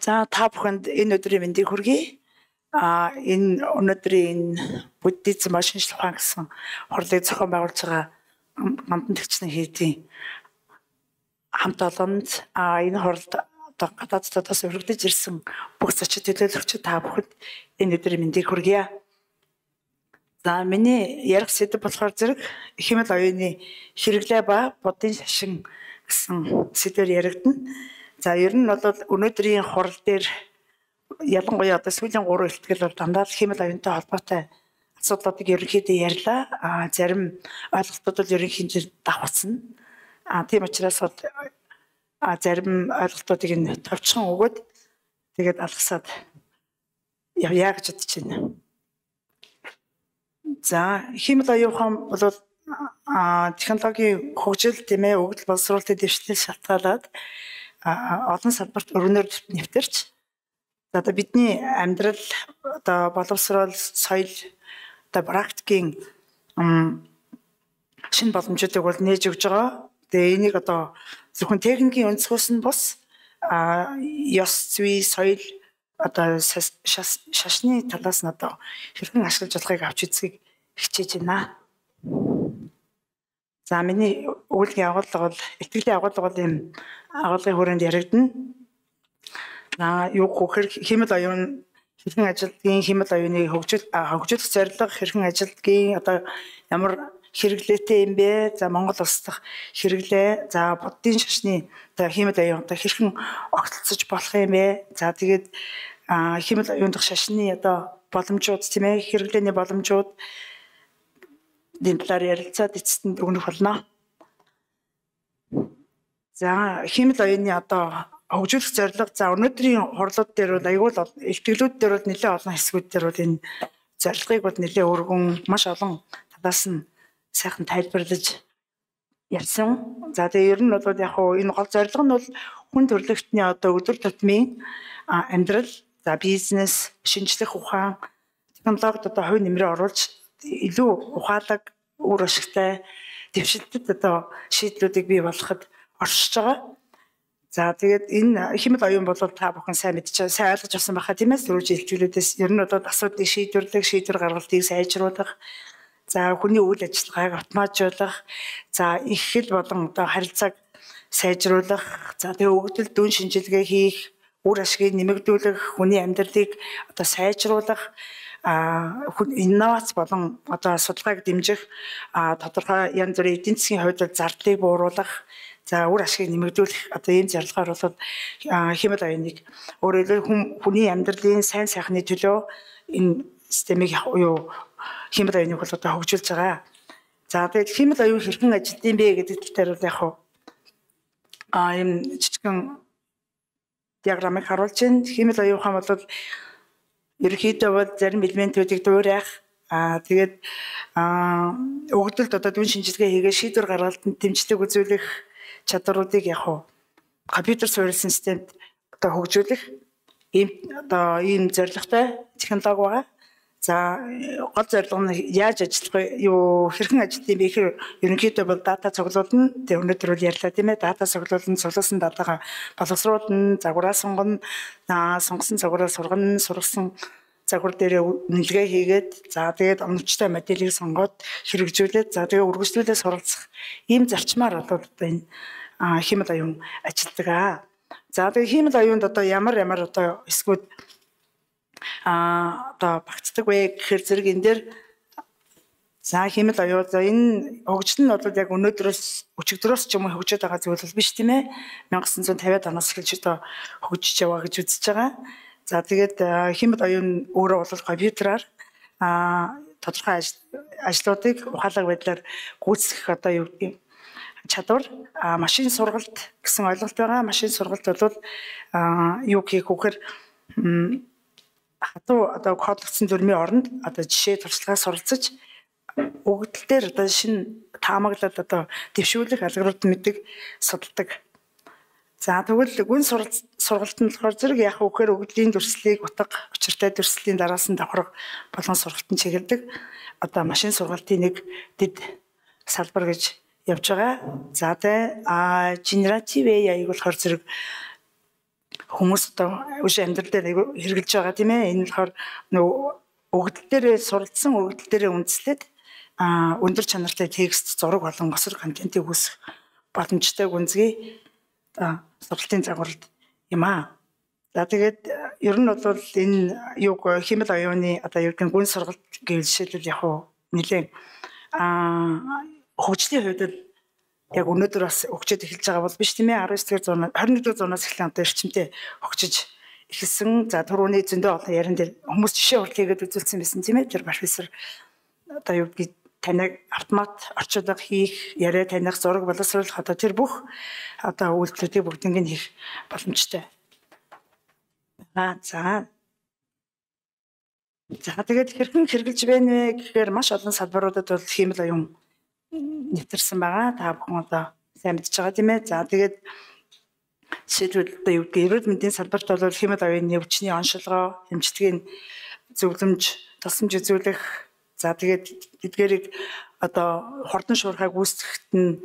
За, та бүхэнд энэ өдрийн мэндийг хүргэе. Энэ өнөөдрийн энэ буддизм ба шинжлэх ухаан гэсэн хурлыг зохион байгуулж байгаа Гандан тэгчнэ хийдийн хамт олонд, энэ хуралд одоо гадаад дотоос өргөдөж ирсэн бүх зочид, төлөөлөгчид, та бүхэнд энэ өдрийн мэндийг хүргье. За, миний ярих сэдэв болохоор зэрэг хиймэл оюуны хэрэглээ ба буддын шашин гэсэн сэдвээр яригдана. За, ер нь бол өнөөдрийн хурал дээр ялангуяа одоо сүүлийн 3 илтгэл бол дандаа л хиймэл оюунтай холбоотой асуудлуудыг ерөнхийдөө ярьлаа. Зарим ойлголтууд бол ерөнхийдөө давхцсан. Тийм учраас бол зарим ойлголтуудыг нь товчхон өгөөд, тэгээд алгасаад явъя гэж бодож байна. За, хиймэл оюун ухаан бол технологийн хөгжил, тийм ээ, өгөгдөл боловсруулалтын дэвшлээс шалтгаалаад олон салбарт өргөнөөр нэвтэрч, одоо бидний амьдрал, одоо боловсрол, соёл, одоо практикийн шинэ боломжуудыг бол нээж өгж байгаа. Тэгээ энийг одоо зөвхөн техникийн өнцгөөс нь бус ёс зүй, соёл, одоо шашны талаас нь одоо хэрхэн ашиглаж болохыг авч үзхийг хичээж байна. За, миний өгүүлгийн агуулга бол, итгэлийн агуулга бол ийм агуулгын хүрээнд яригдана. За, юу гэхээр хиймэл оюун хэрхэн ажилдгийн, хиймэл оюуны хөгжүүлэх зорилго, хэрхэн ажилдгийн, одоо ямар хэрэглээтэй юм бэ? За, Монгол улс дахь хэрэглээ, за, буддын шашны одоо хиймэл оюун одоо хэрхэн огтлцож болох юм бэ? За, тэгээд хиймэл оюун дахь шашны одоо боломжууд, тийм ээ, хэрэглээний боломжууд энэ талаар ярилцаад эцэст нь дүгнэх болно. За, хиймэл оюуны одоо хөгжүүлэх зорилго. За, өнөөдрийн хурлууд дээр бол айгүй л илтгэлүүд дээр бол нэлээд олон хэсгүүд дээр бол энэ зорилгыг бол нэлээд өргөн, маш олон талаас нь сайхан тайлбарлаж ярьсан. За, тэгээ ер нь бол яг хуу энэ гол зорилго нь бол хүн төрөлхтний одоо өдөр тутмын амьдрал, за, бизнес, шинжлэх ухаан, технологид одоо хувь нэмрээ оруулж илүү ухаалаг, үр ашигтай, дэвшилтэд одоо шийдлүүдийг бий болгоход оршиж байгаа. За, тэгээд энэ хиймэл оюун бол та бүхэн сайн мэдчихээ, сайн ойлгож авсан байхаа, тийм ээ, сөрүүж илтгэлүүдээс ер нь бол асуудлыг шийдвэрлэх, шийдвэр гаргалтыг сайжруулах, за, хүний үйл ажиллагааг автоматжуулах, за, их хэл болон одоо харилцааг сайжруулах, за, тэгээ өгөгдөл дүн шинжилгээ хийх, үр ашгийг нэмэгдүүлэх, хүний амьдралыг одоо сайжруулах, инновац болон одоо судалгааг дэмжих, тодорхой янз бүрийн эдийн засгийн хувьд бол зардлыг бууруулах, за, үр ашгийг нэмэгдүүлэх одоо ийм зорилгоор бол хиймэл оюуныг, өөрөөр хэлбэл, хүний амьдралын сайн сайхны төлөө энэ системийг, юу, хиймэл оюуныг бол одоо хөгжүүлж байгаа. За, тэгээд хиймэл оюун хэрхэн ажилт юм бэ гэдэг тал дээр бол яг ийм жижигхэн диаграммыг харуулж байна. Хиймэл оюун ухаан бол ерөнхийдөө бол зарим элементүүдийг дуурайх, тэгээд өгөгдөлд одоо дүн шинжилгээ хийгээ шийдвэр гаргалтанд дэмжлэг үзүүлэх чадваруудыг яг уу компьютер суурилсан системд одоо хөгжүүлэх ийм одоо ийм зорилготой технологи байгаа. За, гол зорилго нь яаж ажиллах вэ? Юу, хэрхэн ажиллах юм бэ гэхээр ерөнхийдөө бол дата цуглуулна. Тэгээ өнөөдөр бол ярьлаа, тийм ээ. Дата цуглуулна, цуглуулсан датагаа боловсруулна, загвараа сонгоно, сонгосон загвараа сургана, сургасан загвар дээрээ үнэлгээ хийгээд, за, тэгээд оновчтой моделийг сонгоод хэрэгжүүлээд, за, тэгээ үргэлжлүүлээ суралцах ийм зарчмаар бол одоо энэ хиймэл оюун ажилладаг аа. За, тэгээ хиймэл оюунд одоо ямар ямар одоо хэсгүүд одоо багтдаг вэ гэхээр зэрэг энэ дээр, за, хиймэл оюун, за, энэ хөгжил нь бол яг өнөөдрөөс, өчигдрөөс ч юм уу хөгжөөд байгаа зүйл бол биш, тийм ээ. 1950-ад оноос эхэлж одоо хөгжиж яваа гэж үзэж байгаа. За, тэгээд хиймэл оюун өөрөө бол компьютераар тодорхой ажлуудыг ухаалаг байдлаар гүйцэтгэх одоо юу гэдэг чадвар, машин сургалт гэсэн ойлголт байгаа. Машин сургалт бол юу хийх вэхээр хатуу одоо кодлогдсон дүрмийн оронд одоо жишээ туршлагаа суралцаж, өгөгдөл дээр одоо шинэ таамаглал одоо дэвшүүлэх алгоритмыг судалдаг. За, тэгвэл гүн сургалт нь болохоор зэрэг яг үхээр өгөгдлийн дүрслэлийг утга учиртай дүрслэлийн дараас нь давхарга болон сургалтанд чиглэдэг. Одоо машин сургалтын нэг дэд салбар гэж явж байгаа. За, тэ generative AI-г болохоор зэрэг хүмүүс одоо үш амьдрал дээр айгүй хэрэгжилж байгаа, тийм ээ. Энэ болохоор нөгөө өгөгдөл дээрээ суралцсан, өгөгдөл дээрээ үндэслээд өндөр чанартай текст, зураг болон госор контентыг үүсгэх боломжтой гүнзгий одоо сургалтын загварлалт юм аа. За, тэгээд ер нь бол энэ юг хиймэл оюуны одоо юу гэдэг гүн сургалт гэвэл жишээлбэл яг уу нэлээд хөгжлийн хувьд л яг өнөөдөр бас хөгжөөд эхэлж байгаа бол биш, тийм ээ. 19 дугаар зуунаас, 21 дугаар зуунаас эхлэн одоо эрчимтэй хөгжиж эхэлсэн. За, түрүүний зөндөө олон яран дээр хүмүүс жишээ хурд хийгээд үзүүлсэн байсан, тийм ээ. Тэр профессор одоо юу гэдгийг таныг автомат орчуулга хийх, яриа таних, зураг боловсруулах одоо тэр бүх одоо үйлдэлүүдийг бүгднийг нь хийх боломжтой. За. За, тэгээд хэрхэн хэрэгжилж байна вэ гэхээр маш олон салбаруудад бол хиймэл оюун нэвтэрсэн байгаа. Та бүхэн одоо сайн мэдж байгаа, тийм ээ. За, тэгээд жишээлбэл одоо юу гэдгийг эрүүл мэндийн салбарт бол хиймэл оюуны өвчний оншилгоо, эмчилгээний зөвлөмж, тусламж үзүүлэх, за тэгээд эдгээрийг одоо хурдан шуурхайг үүсгэхэд нь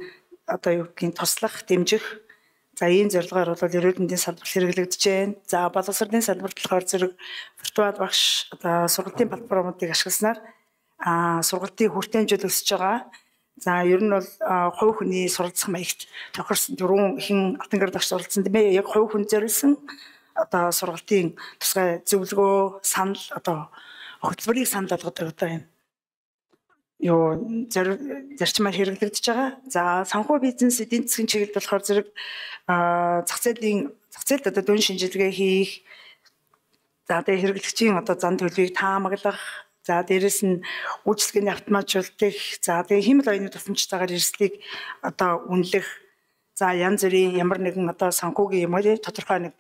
одоо юу гэдгийг туслах, дэмжих. За, ийм зорилгоор бол эрүүл мэндийн салбарт хэрэглэгдэж байна. За, боловсролын салбарт болохоор зэрэг виртуал багш, одоо сургалтын платформуудыг ашигласнаар сургалтын хүртээмжид өсөж байгаа. За, ер нь бол хувь хүний суралцах маягт тохирсон, дөрвөн ихэн Алтангар багш суралцсан, тийм ээ. Яг хувь хүн зориулсан одоо сургалтын тусгай зөвлөгөө, санал, одоо хөтөлбөрийг санал болгодог одоо юм юу зарчмаар хэрэглэгдэж байгаа. За, санхүү, бизнес, эдийн засгийн чиглэлд болохоор зэрэг зах зээлд одоо дүн шинжилгээ хийх, за тэгээ хэрэглэгчийн одоо зан төлөвийг таамаглах, за дээрэс нь үйлчилгээний автоматжуулалтыг, за тэгээ хиймэл оюуны тусламжтайгаар эрсдлийг одоо үнэлэх, за янз бүрийн ямар нэгэн одоо санхүүгийн юм уу, тодорхой нэг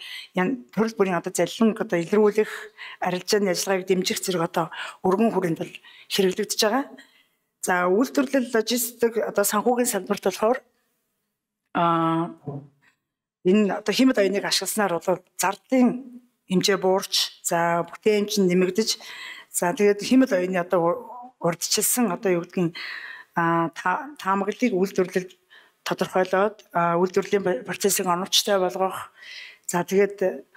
төрөл бүрийн одоо залилан одоо илрүүлэх, арилжааны ажиллагааг дэмжих зэрэг одоо өргөн хүрээнд бол хэрэглэгдэж байгаа. За, үйлдвэрлэл, логистик, одоо санхүүгийн салбарт болохоор энэ одоо хиймэл оюуныг ашигласнаар бол зардлын хэмжээ буурч, за бүтээмж нь нэмэгдэж, за тэгээд хиймэл оюуны одоо урьдчилсан одоо юу гэдгийг таамаглалыг үйлдвэрлэлд тодорхойлоод үйлдвэрлэлийн процессыг оновчтой болгох, за тэгээд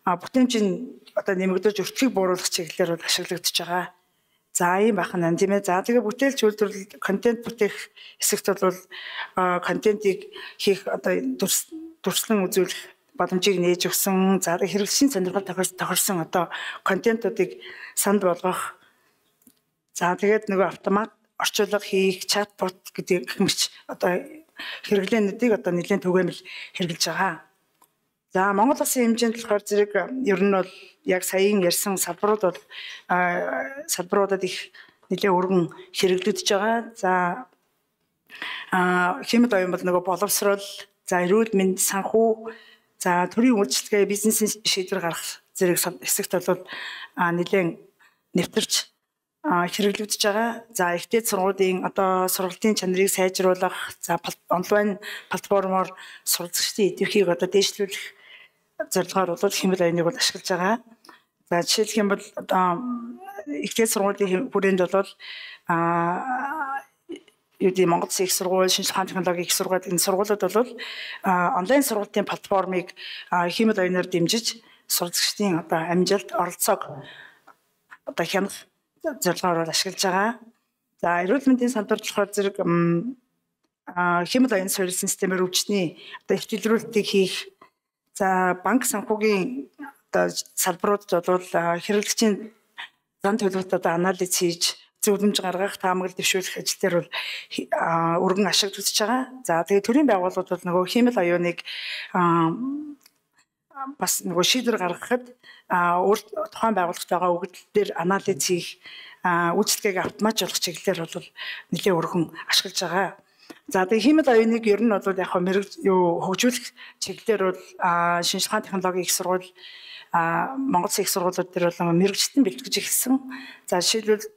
бүтээмж нь одоо нэмэгдэж, өртгийг бууруулах чиглэлээр бол ашиглагдаж байгаа. За, ийм байх нь, тийм ээ. За, тэгээ бүтээлч, үйлдвэрлэл, контент бүтээх хэсэгт бол контентийг хийх одоо дүрслэн үзүүлэх боломжийг нээж өгсөн. За, хэрэглэгчийн сонирхол тохирсон одоо контентуудыг санд болгох. За, тэгээд нөгөө автомат орчуулга хийх, чатбот гэдэг гэх мэт одоо хэрэглээнүүдийг одоо нэлээд түгээмэл хэрэглэж байгаа. За, Монгол улсын хэмжээнд болохоор зэрэг ер нь бол яг саяын ярьсан салбарууд бол салбаруудад их нэлээд өргөн хэрэглэгдэж байгаа. За, хиймэл оюун бол нөгөө боловсрол, за эрүүл мэнд, санхүү, за төрийн үйлчилгээ, бизнесийн шийдвэр гаргах зэрэг хэсэгт бол нэлээд нэвтэрч хэрэглэгдэж байгаа. За, их дээд сургуулийн одоо сургалтын чанарыг сайжруулах, за онлайн платформоор суралцагчдын идэвхийг одоо дээшлүүлэх зорилгоор бол хиймэл оюуныг бол ашиглаж байгаа. За, жишээлх юм бол одоо их дээд сургуулийн хүрээнд бол юу гэдэг Монгол Улсын их сургууль, шинжлэх ухааны технологийн их сургууль, энэ сургуулиуд бол онлайн сургалтын платформыг хиймэл оюунаар дэмжиж суралцагчдын одоо амжилт, оролцоог одоо хянах зорилгоор бол ашиглаж байгаа. За, эрүүл мэндийн салбарт болохоор зэрэг хиймэл оюун суурилсан системээр өвчний одоо эрт илрүүлэлтийг хийх, за банк, санхүүгийн одоо салбаруудад бол хэрэглэгчийн зан төлөвт одоо анализ хийж, зөвлөмж гаргах, таамаглал дэвшүүлэх ажил дээр бол өргөн ашиглагдаж байгаа. За, тэгээ төрийн байгууллагууд бол нөгөө хиймэл оюуныг бас нөгөө шийдвэр гаргахад өөр тухайн байгууллагт байгаа өгөгдөл дээр анализ хийх, үйлчилгээг автоматжуулах чиглэлээр бол нэлээд өргөн ашиглаж байгаа. За, тэгээ хиймэл оюуныг ер нь бол яг мэрэг юу хөгжүүлэх чиглэлээр бол шинжлэх ухааны технологийн их сургууль, Монгол Улсын их сургуулиуд дээр бол мэргэжилтэн бэлтгэж эхэлсэн. За, жишээлбэл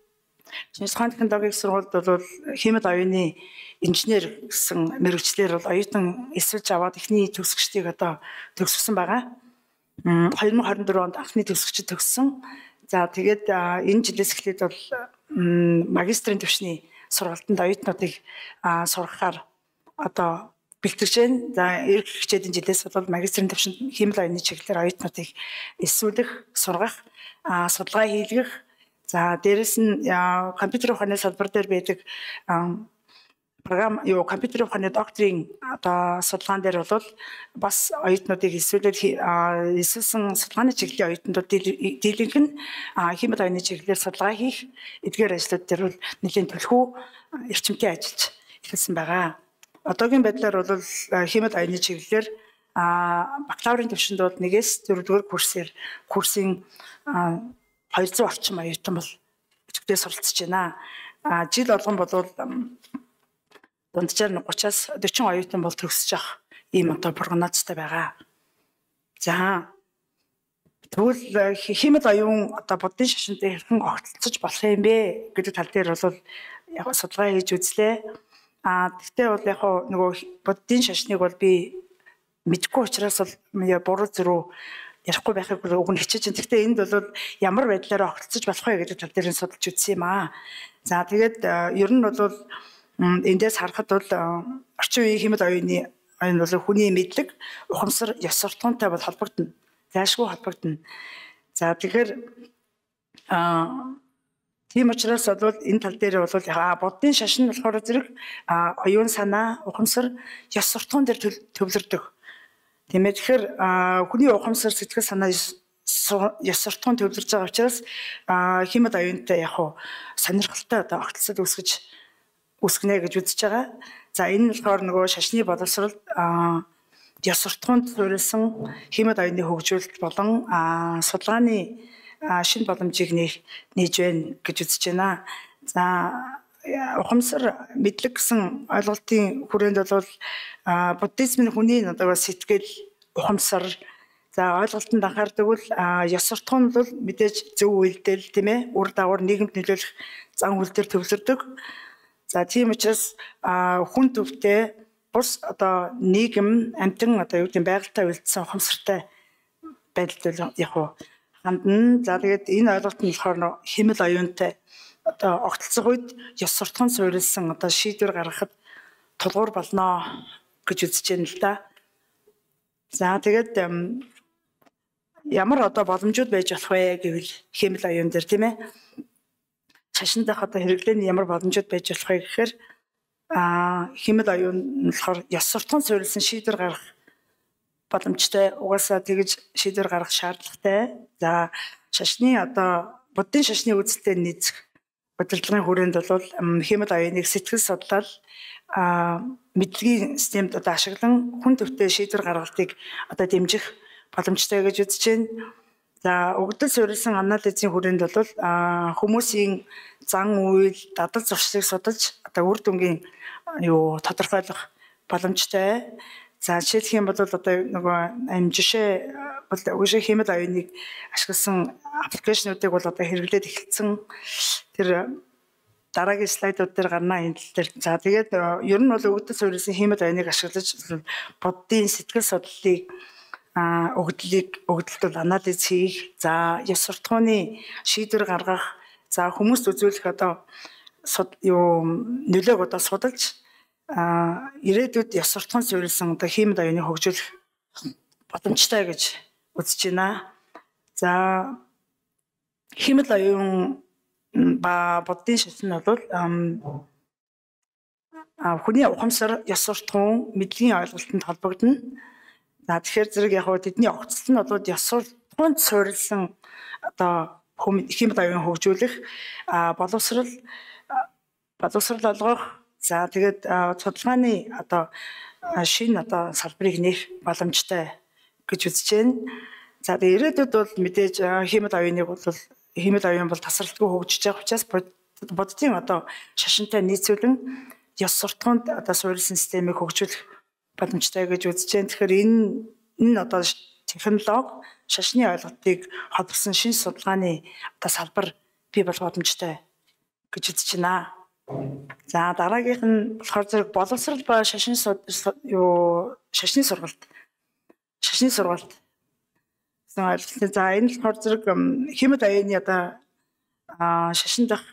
шинжлэх ухааны технологийн их сургуульд бол хиймэл оюуны инженер гэсэн мэргэжлээр бол оюутан элсүүлж аваад эхний төгсөгчдийг одоо төгсгсөн байгаа. 2024 онд анхны төгсөгчд төгссөн. За, тэгээд энэ жилээс эхлээд бол магистрийн түвшний сургалтанд оюутнуудыг сургахаар одоо бэлтгэж байна. За, эрх хичээлийн жилээс бол магистрийн түвшинд хиймэл оюуны чиглэлээр оюутнуудыг элсүүлэх, сургах, судалгаа хийлгэх. За, дээрэс нь компьютер ухааны салбар дээр байдаг програм юу компьютер ухааны докторийн одоо судалгаан дээр бол бас оюутнуудыг элсүүлээд, элсүүлсэн судалгааны чиглэлийн оюутнууд дийлэнх нь хиймэл оюуны чиглэлээр судалгаа хийх эдгээр ажлууд дээр бол нэлийн түлхүү эрчимтэй ажиллаж эхэлсэн байгаа. Одоогийн байдлаар бол хиймэл оюуны чиглэлээр бакалаврын түвшинд бол 1-ээс 4-р курсын 200 орчим оюутан бол өчигдөө суралцж байна. Жил болгон бол дунджаар 30-аас 40 оюутан бол төгсөж явах ийм одоо прогнозтой байгаа. За, тэгвэл хиймэл оюун одоо буддын шашинтай хэрхэн огтлцож болох юм бэ гэдэг тал дээр бол яг судалгаа хийж үзлээ. Тэгтээ бол яг нөгөө буддын шашныг бол би мэдэхгүй учраас бол буруу зүрүү ярихгүй байхыг уг нь хичээж байна. Тэгтээ энд бол ямар байдлаар огтлцож болох вэ гэдэг тал дээр нь судалж үзсэн юм аа. За, тэгээд ер нь бол эндээс харахад бол орчин үеийн хиймэл оюуны оюун бол хүний мэдлэг, ухамсар, ёс суртахуунтай бол холбогдоно. Зайлшгүй холбогдоно. За, тэгэхээр тийм учраас бол энэ тал дээр бол буддын шашин болохоор зэрэг оюун санаа, ухамсар, ёс суртахуун дээр төвлөрдөг. Тийм ээ. Тэгэхээр хүний ухамсар, сэтгэл санаа, ёс суртахуун төвлөрж байгаа учраас хиймэл оюунтай яг хуу сонирхолтой одоо огтлцол үүсгэнэ гэж үзэж байгаа. За, энэ нь болохоор нөгөө шашны боловсрол, ёс суртахуунд суурилсан хиймэл оюуны хөгжүүлэлт болон судалгааны шинэ боломжийг нээж байна гэж үзэж байна. За, ухамсар, мэдлэг гэсэн ойлголтын хүрээнд бол буддизм нь хүний одоо сэтгэл, ухамсар, за, ойлголтод анхаардаг бол ёс суртахуун бол мэдээж зөв үйлдэл, тийм ээ, үр дагавар, нийгэмд нөлөөлөх зан үйл дээр төвлөрдөг. За, тийм учраас хүн төвтэй бус одоо нийгэм, амьтан одоо юу гэдэг байгальтай уялдсан ухамсартай байдалд яг уу хандна. За, тэгээд энэ ойлголт нь болохоор хиймэл оюунтай одоо огтлцох үед ёс суртахуун суурилсан одоо шийдвэр гаргахад тулгуур болно гэж үзэж байна л да. За, тэгээд ямар одоо боломжууд байж болох вэ гэвэл хиймэл оюун дээр, тийм ээ, шашин дах одоо хэрэглээний ямар боломжууд байж болох вэ гэхээр хиймэл оюун нь болохоор ёс суртахуун суурилсан шийдвэр гаргах боломжтой. Угаасаа тэгж шийдвэр гаргах шаардлагатай. За, шашны одоо буддын шашны үзэлтэй нийцэх удирдлагын хүрээнд бол хиймэл оюуныг сэтгэл судлал, мэдлэгийн системд одоо ашиглан хүн төвтэй шийдвэр гаргалтыг одоо дэмжих боломжтой гэж үзэж байна. За, өгөгдөл суурилсан анализын хүрээнд бол хүмүүсийн зан үйл, дадал зуршлыг судалж одоо үр дүнгийн юу тодорхойлох боломжтой. За, жишээлх юм бол одоо нөгөө энэ жишээ бол үгүйшээ хиймэл оюуныг ашигласан аппликейшнуудыг бол одоо хэрэглээд эхэлсэн. Тэр дараагийн слайдууд дээр гарна энэ тал дээр. За, тэгээд ер нь бол өгөгдөл суурилсан хиймэл оюуныг ашиглаж буддын сэтгэл судлалыг, өгөгдөлд бол анализ хийх, за, ёс суртахууны шийдвэр гаргах, за, хүмүүст үзүүлэх одоо юу нөлөөг одоо судалж ирээдүйд ёс суртахуун суурилсан одоо хиймэл оюуныг хөгжүүлэх боломжтой гэж үзэж байна. За, хиймэл оюун ба буддын шашин нь бол хүний ухамсар, ёс суртахуун, мэдлэгийн ойлголтод холбогдоно. За, тэгэхээр зэрэг яг хөө тэдний огцлол нь бол ёс суртахуунд суурилсан одоо хиймэл оюун хөгжүүлэх, боловсрал олгох, за, тэгээд судалгааны одоо шинэ одоо салбарыг нээх боломжтой гэж үзэж байна. За, тэгээд ирээдүйд бол мэдээж хиймэл оюуныг бол хиймэл оюун бол тасралтгүй хөгжиж байгаа учраас буддын одоо шашинтай нийцүүлэн ёс суртахуунд одоо суурилсан системийг хөгжүүлэх боломжтой гэж үзэж байна. Тэгэхээр энэ одоо технологи шашны ойлголтыг холбосон шинэ судалгааны одоо салбар бий болох боломжтой гэж үзэж байна. За, дараагийнх нь болохоор зэрэг боловсрал ба шашин юу шашны сургалт. Шашны сургалт гэсэн ойлголт. За, энэ болохоор зэрэг хиймэл оюуны одоо шашин дах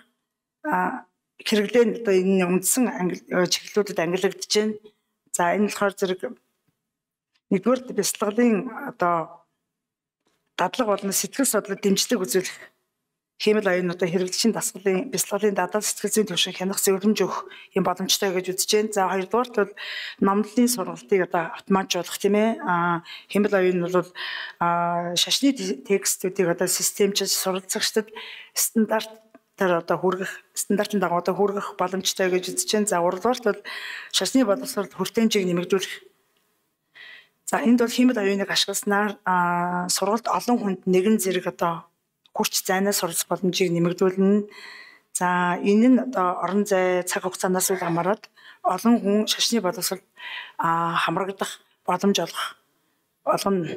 хэрэглээ нь одоо энэ үндсэн чиглэлүүдэд ангилагдаж байна. За энэ болохоор зэрэг нэгдүгээр бясалгалын одоо дадлага болон сэтгэл судлал дэмжлэг үзүүлэх хиймэл оюунуудаа хэрэглэгчийн дасгалын бясалгалын дадлал сэтгэл зүйн түвшин хянах зөвлөмж өгөх юм боломжтой гэж үзэж байна. За хоёрдугаарт бол номлолын сургалтыг одоо автоматжуулах тийм ээ. Хиймэл оюун бол шашны текстүүдийг одоо системчилж суралцагчдад стандартаар одоо хүргэх, стандартын дагуу одоо хүргэх боломжтой гэж үзэж байна. За гуравдугаарт бол шашны боловсрол хүртээмжийг нэмэгдүүлэх. За энд бол хиймэл оюуныг ашигласнаар сургалт олон хүнд нэгэн зэрэг одоо хүрч зайнаас суралцах боломжийг нэмэгдүүлнэ. За энэ нь одоо орон зай, цаг хугацаанаас үл хамааран олон хүн шашны боловсрол хамрагдах боломж олгоно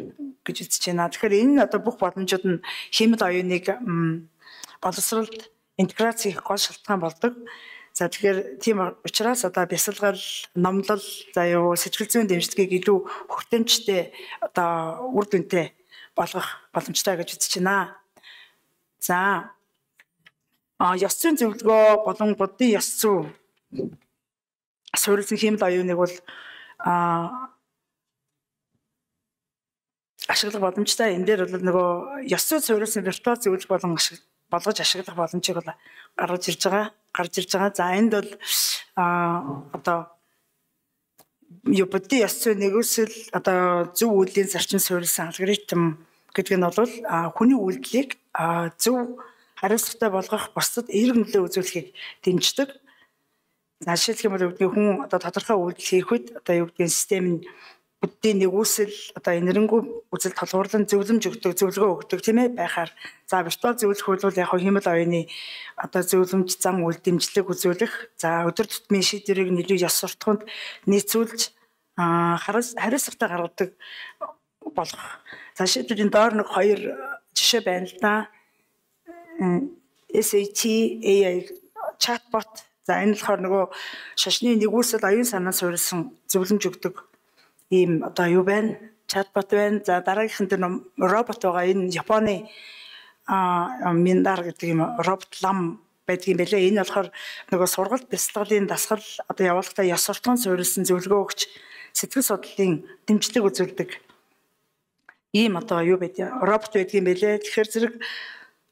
гэж үзэж байна. Тэгэхээр энэ одоо бүх боломжууд нь хиймэл оюуныг боловсролд интеграц хийх гол шалтгаан болдог. За тэгэхээр тийм учраас одоо бясалгал, номлол, за юу сэтгэл зүйн дэмжлэгийг илүү хүртээмжтэй одоо үр дүнтэй болгох боломжтой гэж үзэж байна. За ёс зүйн зөвлөгөө болон буддын ёс зүй суурилсан хиймэл оюуныг бол ашиглах боломжтой. Энэ дээр бол нөгөө ёс зүй суурилсан виртуал зөвлөх болон болгож ашиглах боломжийг бол гаргаж ирж байгаа. За энд бол одоо буддын ёс зүй нэгүсэл одоо зөв үйлдлийн зарчим суурилсан алгоритм гэдэг нь бол хүний үйлдэлийг зөв хариуцлагатай болгох, бусдад эерэг нөлөө үзүүлэхийг дэмждэг. За жишээлх юм бол юу хүн одоо тодорхой үйлдэл хийх үед одоо юу гэдгийг систем нь буддын нэгүсэл одоо энэрэнгүй үзэл толгуурлан зөвлөмж өгдөг, зөвлөгөө өгдөг тийм ээ байхаар. За виртуал зөвлөх бол яг хиймэл оюуны одоо зөвлөмж, зам үйл дэмжлэг үзүүлэх, за өдөр тутмын шийдвэрийг нэлээд ёс суртахуунд нийцүүлж хариуцлагатай гаргадаг болох. За шийдвэрийн доор нэг хоёр жишээ байна л да. SAT AI chatbot. За энэ болохоор нөгөө шашны нэгүсэл оюун санаа суурилсан зөвлөмж өгдөг ийм одоо юу байна? Чатбот байна. За дараагийнхан дээр робот байгаа. Энэ Японы Миндар гэдэг юм робот лам байдаг юм байлээ. Энэ болохоор нөгөө сургалт бясалгалын дасгал одоо явуулахдаа ёс суртахуун суурилсан зөвлөгөө өгч сэтгэл судлалын дэмжлэг үзүүлдэг ийм одоо юу байдаг робот байдаг юм байлээ. Тэгэхээр зэрэг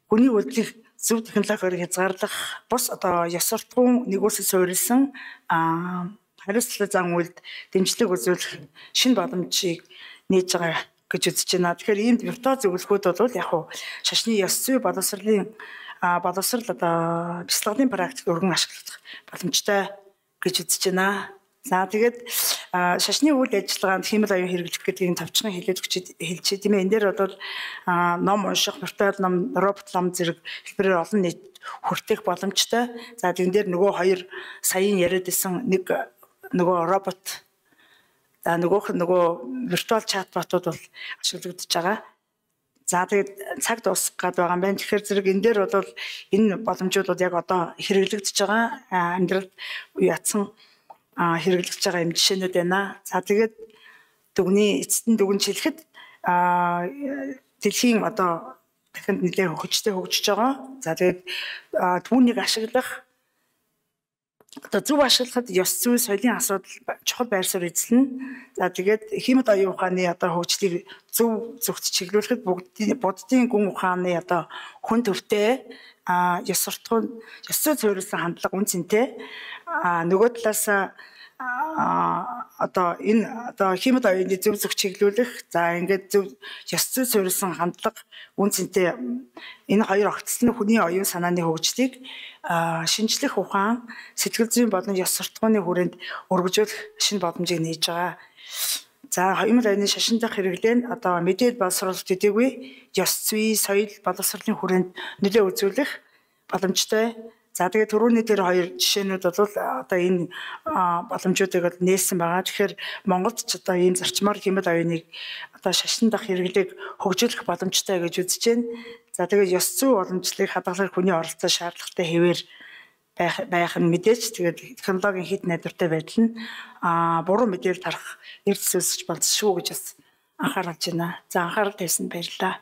хүний үйлдэлийг зөв технологиор хязгаарлах, бус одоо ёс суртахуун нэгүсэл суурилсан хариуцлага зан үйлд дэмжлэг үзүүлэх шинэ боломжийг нээж байгаа гэж үзэж байна. Тэгэхээр ийм виртуал зөвлөхүүд бол яг хуу шашны ёс зүй боловсролын боловсрол одоо бясалгалын практик өргөн ашиглах боломжтой гэж үзэж байна. За тэгээд шашны үйл ажиллагаанд хиймэл оюун хэрэглэх гэдгийг товчхон хэлээд өгч хэлчихье тийм ээ. Энэ дээр бол ном унших, виртуал ном, робот лам зэрэг хэлбэрээр олон нийт хүртэх боломжтой. За тэгэн дээр нөгөө хоёр саяын яриад исэн нэг нөгөө робот, за нөгөөх нь нөгөө виртуал чатботууд бол ашиглагдаж байгаа. За тэгээд цаг дуусах гээд байгаа юм байна. Тэгэхээр зэрэг энэ дээр бол энэ боломжууд бол яг одоо хэрэглэгдэж байгаа, амьдралд ятсан хэрэглэгдэж байгаа юм жишээнүүд байна. За тэгээд дүгний эцэстэн дүгнж хэлэхэд дэлхийн одоо дахинд нэлээд хүчтэй хөгжиж байгаа. За тэгээд түүнийг ашиглах одоо зөв ашиглахад ёс зүй соёлын асуудал чухал байр суурь эзэлнэ. За тэгээд хиймэл оюун ухааны одоо хөгжлийг зөв зөвхт чиглүүлэхэд буддын гүн ухааны одоо хүн төвтэй ёс суртахуун, ёс зүй суурилсан хандлага үн цэнтэй. Нөгөө талаас одоо энэ одоо хиймэл оюуны зөв зөв чиглүүлэх, за ингээд зөв ёс зүй суурилсан хандлага үн цэнтэй энэ хоёр огцлон нь хүний оюун санааны хөгжлийг шинжлэх ухаан, сэтгэл зүйн болон ёс суртахууны хүрээнд өргөжүүлэх шинэ боломжийг нээж байгаа. За хиймэл оюуны шашин дахь хэрэглээ нь одоо мэдээлэл боловсруулалт төдийгүй ёс зүй, соёл, боловсролын хүрээнд нөлөө үзүүлэх боломжтой. За тэгээд түрүүний дээр хоёр жишээнүүд бол одоо энэ боломжуудыг бол нээсэн байгаа. Тэгэхээр Монголд ч одоо ийм зарчмаар хиймэл оюуныг одоо шашин дахь хэрэглээг хөгжүүлэх боломжтой гэж үзэж байна. За тэгээд ёс зүй уламжлалыг хадгалах хүний оролцоо шаардлагатай хэвээр байх нь мэдээж тэгээд технологийн хит найдвартай байдал нь буруу мэдээлэл тарах эрдэс үүсгэж болзошгүй гэж бас анхааруулж байна. За анхаарал тавьсанд баярлалаа.